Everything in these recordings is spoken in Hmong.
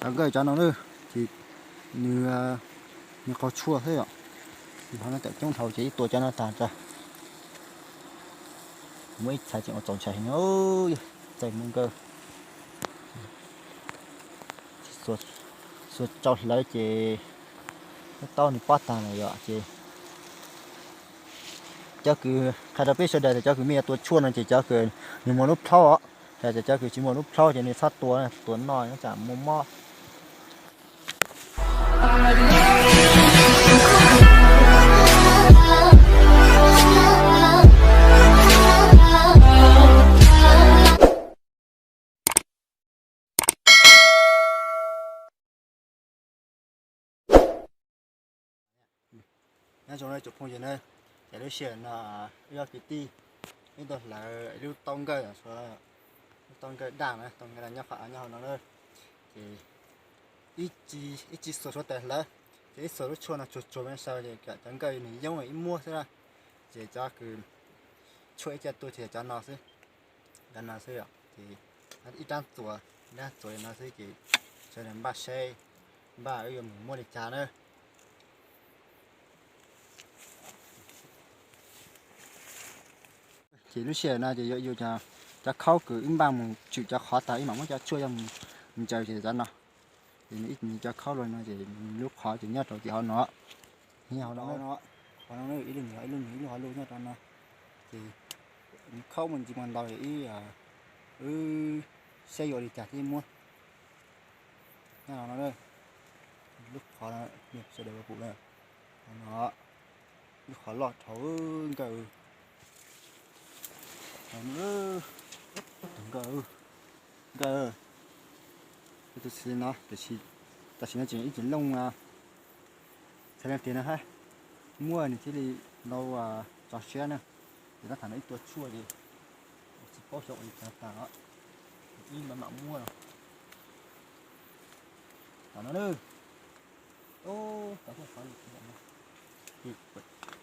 Cov nkawj cov no na, ces nws, nws qaug tshuaj xwb yom. Ces qhov no coob dhau ces ib tua cov no tag tso. Muab ib txhais tseem ua txaus ntshai heev, txaij muab nkawj xuas tsau hlawv ces tab tom nws pob tag lawm yom. Ces cov kws qhia rau peb sawv daws tias cov kws me nyuam tua tshuaj no ces cov kws nws muaj lub plhaub os, hais tias cov kws tsis muaj lub plhaub ces nws txhob tua, tua noj tsam muaj mob. Nyob zoo tsoom phooj ywg na, ces lub sij hawm no wb ob kwv tij wb tuaj hlawv ib lub taub nkawj, lub taub nkawj daj na, taub nkawj daj nyob qhov, nyob hauv no na. Ces ib tsis xuas suav tais hlawv, ces ib xuas lub tshuaj no tsuag tsuag me saw ces kom cov nkawj nws yoob ib muab xwb na. Ces cov kws tshuaj ib co tuaj ces cov no xwb, cov no xwb yom. Ces ib rab txuas, ib rab txuas li no xwb ces sawv daws npaj seb, npaj wb yuav mus muab li cas na. Ces lub sij hawm no ces yuav yus cov khaub kws wb npaj mus tshwm cov qhov tag wb mam muab cov tshuaj coj mus ntsaws ces cov no. Ces nws cov khaub los no ces nws lub qhov ces nyob rau tim hauv no. Nyob hauv no, qhov no ib lub, ib lub, ib lub qhov lub nyob rau no. Ces nws khaub mus ntsis mus ntau ces ib, wb saib yuav ua li cas thiaj muab. Nyob no, lub qhov no, sawv daws pum na, no, lub qhov loj dhau nkawj, tus nkawj, nkawj, tus txiv no, tam sim no tseem ib tsev looj txhais leej tiag no hab, muab nws thiaj li tau tso siab na. Ces no tham no ib tua tshuaj ces tsis paub xyov ua li cas tag os. Ib mam mam muab no. Tam no na,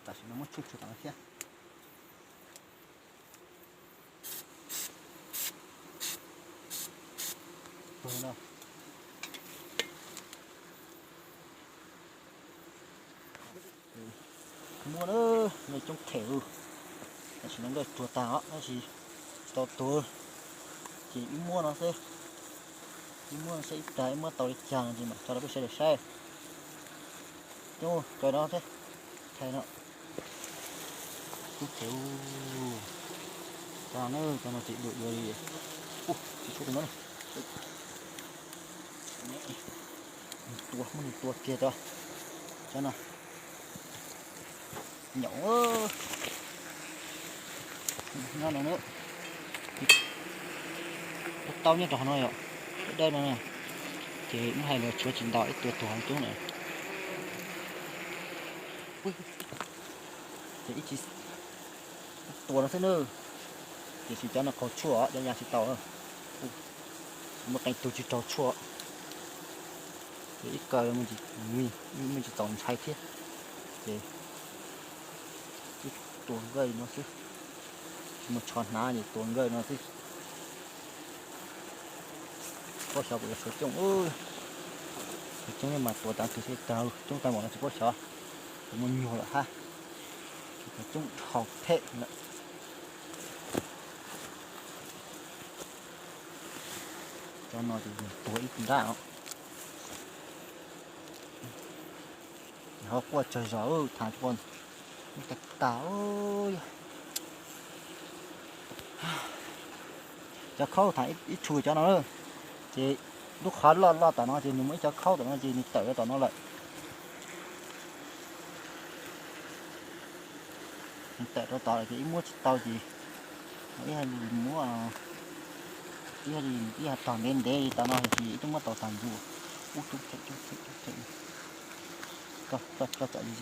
tam sim no muab tshuaj tshuaj tam no thiab. Muab na, nkawj coob them, tam sim no nkawj tuag tag os, tab sis tsis tau tuag, ces wb muab no xwb, wb muab no xwb ib plag wb muab tau li cas no ces mam tso rau peb sawv daws saib. Coob kawg no thiab, thais no, coob them, cov no, cov no ces dua dua li, tsis tshuav tus no. Tua, muab nws tua kiag tso, cov no. Nyaum, nyob no na, lub taub nyob rau hauv no yom, dawb dawb no na, ces muab hais los tshuav tsis ntau, ib tua tuag coob lawm. Ces ib tsis tua no xwb na, tiam sis cov no qaug tshuaj, cov ya tsis tau, muaj qee tug tsis raug tshuaj, ces ib kaw muaj tsis txaus ntshai thiab, ces ib tua nkawj no xwb, tsis muaj tsho hnav ces tua nkawj no xwb. Paub xyov puas yuav tshuav coob, tshuav coob mas tua tag kis thiaj tag, coob tag npaum no tsis paub xyov puas muaj nyuag lawm hab, coob dhau them lawm. Cov no ces tuag ib nrab os. Ho quaj tsawg zog tham tag tag. Cov khaub tham ib tshum cov no, ces lub qhov loj loj tom no ces nws muaj ib cov khaub tom no ces nws tawm rau tom no lawm. Nws tawm rau tom lawm ces ib muab tsis tau ces ib yam li muab, ib yam li ib yam tog ntev ntev li tom no ces ib tug muab tau tag ntua. Ub, coob them, coob them, coob them. Koj, koj, koj txawm li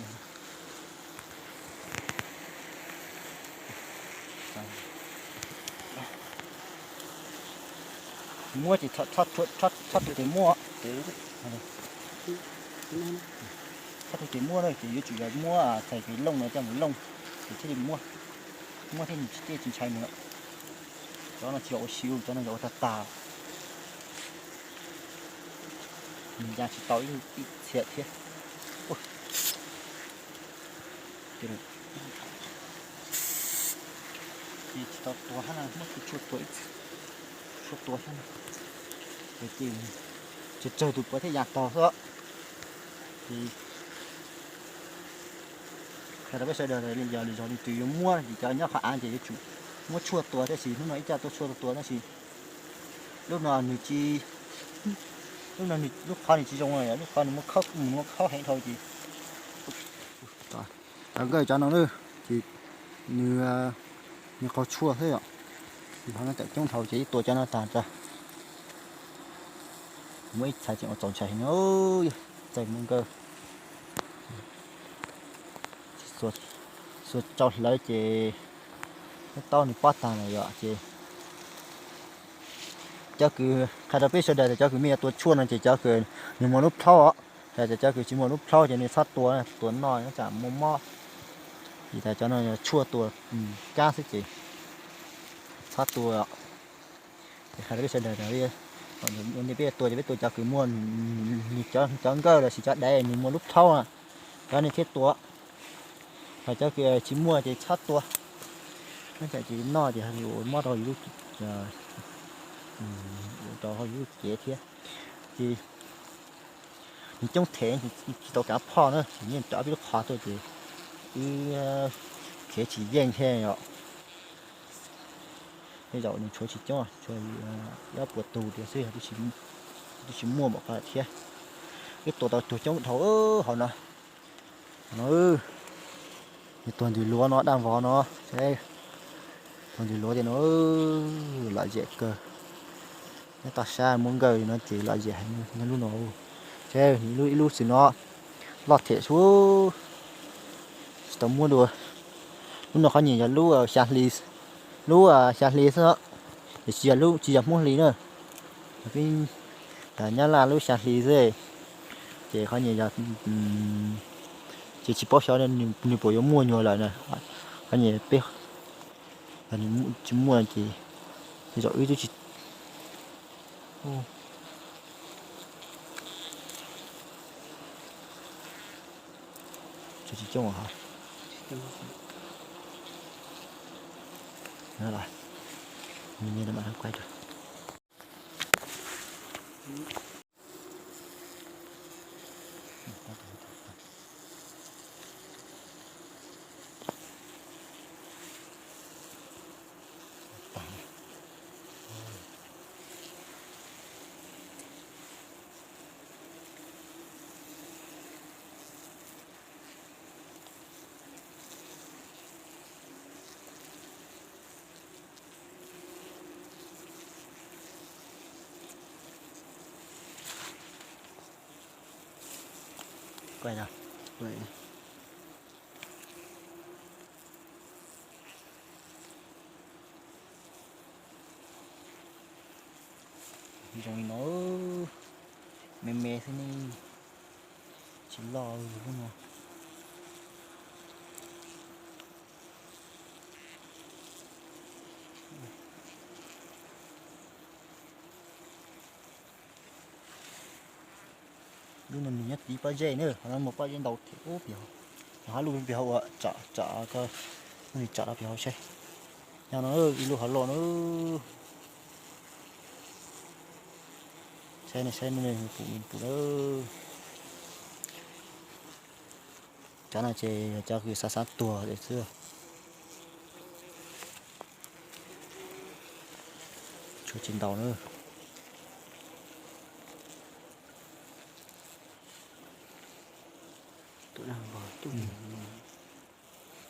muab ces txhob tus ces muab, txhob tus ces muab na, ces yuav tsum yog muab txhais tus looj no coj mus looj, ces thiaj li muab, muab thiaj li tsis ntshai mus. Cov no tsis yog ua si, cov no yog ua tag tag. Nws ya tsis tau ib txhia thiab. Ces tsis tau tua hab na, muab tshuaj tua ib txhia, tshuaj tua xwb na. Ces tsawg tus puav thiaj ya tog xwb. Ces qhia rau peb sawv daws tias yog lwm zaus leej twg yuav muab ces cov nyob qhov av ces yuav tsum muab tshuaj tua tab sis hnub no ib co tuaj tshuaj tua tab sis lub no nws tsis, lub no nws lub qhov nws tsis zoo, lub qhov nws muaj khaub, nws muaj khaub heev dhau ces cov nkawj cov no ces nws, nws qaug tshuaj xwb yom. Qhov no tawm coob dhau ces ib tua cov no tag tso. Muaj ib txhais tseem ua txaus ntshai heev, txawm muaj nkawj xuas tsau hlawv ces taub nws pob tag lawm yom ces cov kws, qhia rau peb sawv daws tias cov kws me tua tshuaj no ces cov kws nws muaj lub plhaub os, hais tias cov kws tsis muaj lub plhaub ces nws txhob tua, tua noj tsam muaj mob. Vim tas cov no yog tshuaj tua kab xwb ces txhob tua. Ces qhia rau peb sawv daws tias peb tua ces peb tua cov kws muaj, nws cov nkawj los sis cov daiv nws muaj lub plhaub na, cov nej thiaj tua. Hos cov kws tsis muaj ces txhob tua, noj tsam ces noj ces ua mob rau yus lub, rau yus lub cev thiab. Ces nws coob them tsis tau kav phoj na, ces yeej rov peb lub qhov tuaj ces wb khiav tsis yeej thiab yom. Tej zaum nws tshuav tsis coob, tshuav ob puas tug tiag xwb, twb tsis muaj npaum qhov thiab. Wb tua tau tuag coob dhau hauv no. No, nws tuag ntws luav no daj vov no, tuag ntws luav tias no, lom zem kawg. Nyob toj sab muaj nkawj li no ces lom zem heev nyob lub no. Seb ib lub xwm no loj them sub, tsis tau muab dua. Lub no qhov nyiam yog lub xya hli, lub xya hli xwb, ces tsis yog lub, tsis yog Hmoob hli na. Nyab Laj lub xya hli xwb, ces qhov nyiam yog, ces tsis paub xyov nws puas yuav muaj nyuag lawm na. Qhov nyiam peb tsis muaj ces tej zaum wb twb tsis, tsis coob os. Zoo li no, me me xwb ne, tsis loj lub no. Lub no nws nyob tid pob zeb na, qhov no muaj pob zeb ntau thiab ub pem, ho lub pem hauv ua tsom tsom, nws tsom rau pem hauv saib. Nyob no ib lub hauv loj na. Saib ne, saib ne, pum pum na. Cov no ces yog cov kws xav xav tuag xwb. Tshuav tsis ntau na.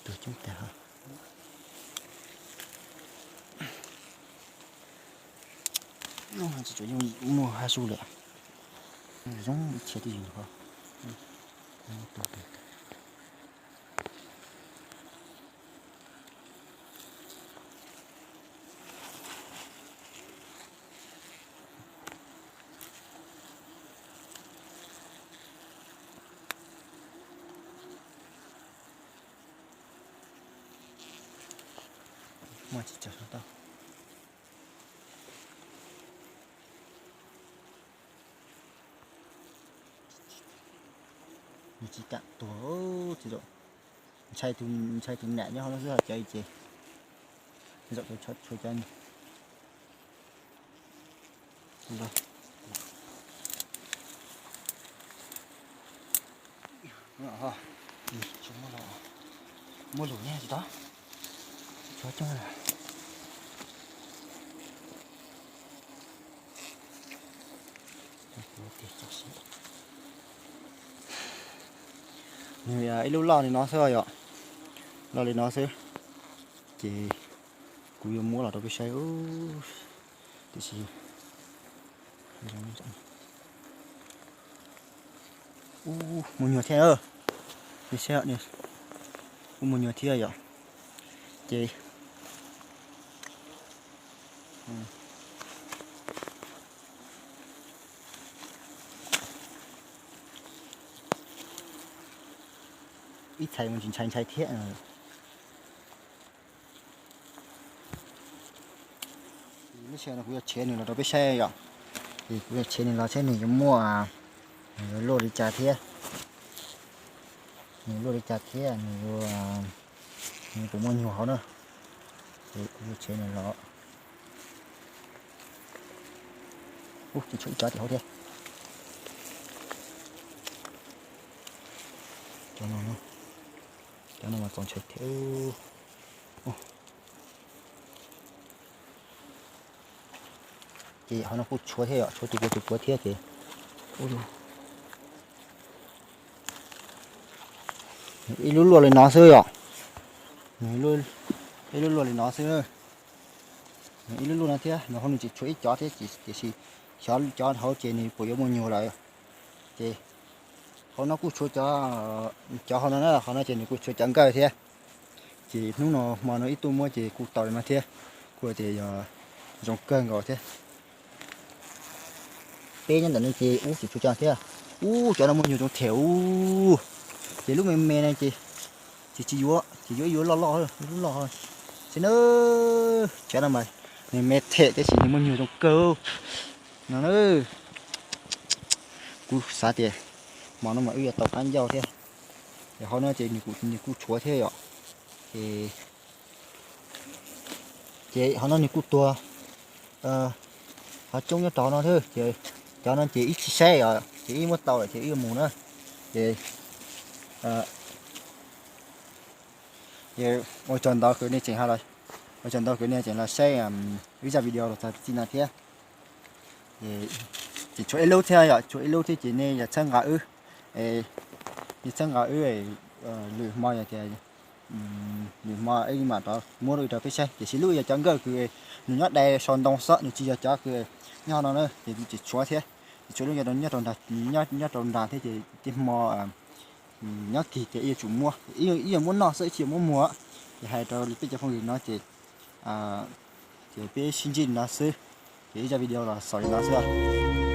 Tuag coob tag. Tsis tsuas yeej muaj hab zuj lawm, zoo ib txhia twj ywm ho. Muaj tsis tsaug sab toj. Nws tsis kam tuag, ntshai tus, ntshai tus nam nyob hauv no xwb ho cov ces zaum tau tshua cov. Muaj lus ne tsis tau. Nws ib lub loj li no xwb yom, loj li no xwb. Ces kuv yuav muab los rau peb saib, tiam sis ub, muaj nyuag thiab. Ub, muaj nyuag thiab yom. Ces ib txhais mus tsis ntshai ntshai thiab. Lub sij hawm no kuv yuav tshev nws los rau peb saib yom. Es kuv yuav tshev nws los saib nws yuav muaj, nws yuav luaj li cas thiab. Nws luaj li cas thiab nws yuav, nws puas muaj nyuag hauv na. Es kuv yuav tshev nws los. Ub, tsis tshuav ib cov tim hauv thiab. Cov no, cov no mas txaus ntshai thiab. Ces hauv no kuj tshuav thiab yom, tshuav tus puav tus puav thiab ces ib lub luaj li no xwb yom. Nws ib lub luaj li no xwb. Nws ib lub luaj no thiab, nws hauv nws tsis tshuav ib cov thiab, tiam sis xyov cov hauv ces nws puas yuav muaj nyuag lawm. Ces hauv no kuj tshuav cov, cov hauv no na, hauv no ces nws kuj tshuav cov nkawj thiab. Ces hnub no hmo no ib tuj muab ces kuj tau li no thiab, kuj tias yog zoo kawg nkaus thiab. Peb nyob ntawm no ces ub tsis tshuav cov thiab. Ub, cov no muaj nyuag zoo them ub. Ces lub me me no ces, ces tsis yuav, ces yuav ib lub loj loj, ib lub loj xwb na. Cov no mas nws me them tiam sis nws muaj nyuag zoo kawg no na. Kuv xav tias hmo no mas wb yuav tau qab ncauj thiab. Ces hauv no ces nws kuj tshuav thiab yom. Ces, ces hauv no nws kuj tuag qhov coob nyob rau hauv no thiab. Ces cov no ces ib tsis saib os, ces ib muab tau lawm ces wb yuav mus na. Ces ua tsaug ntau kws nej tseem, ua tsaug ntau kws nej tseem los saib wb zaj video los txog txij no thiab. Ces tshuav ib lub thiab yom, tshuav ib lub thiab ces nej yog txhawb nqa wb, nej txhawb nqa wb, lwm hmo yog tias, lwm hmo wb mam rov muab rau wb rau peb saib. Tiam sis lub yog cov nkawj kws nws nyob dai sau ntoo xwb, nws tsis yog cov kws nyob no na, ces tsis tshuav thiab. Ces tshuav lub nyob rau nrad, nyob rau nrad thiab ces tej hmo nyob kis ces ib yuav tsum muab, ib yuav muab noj xwb tsis yog muab muag. Ces hais rau peb cov phooj ywg no ces, ces peb sib ntsib li no xwb. Ces ib zaj video los xaus li no xwb.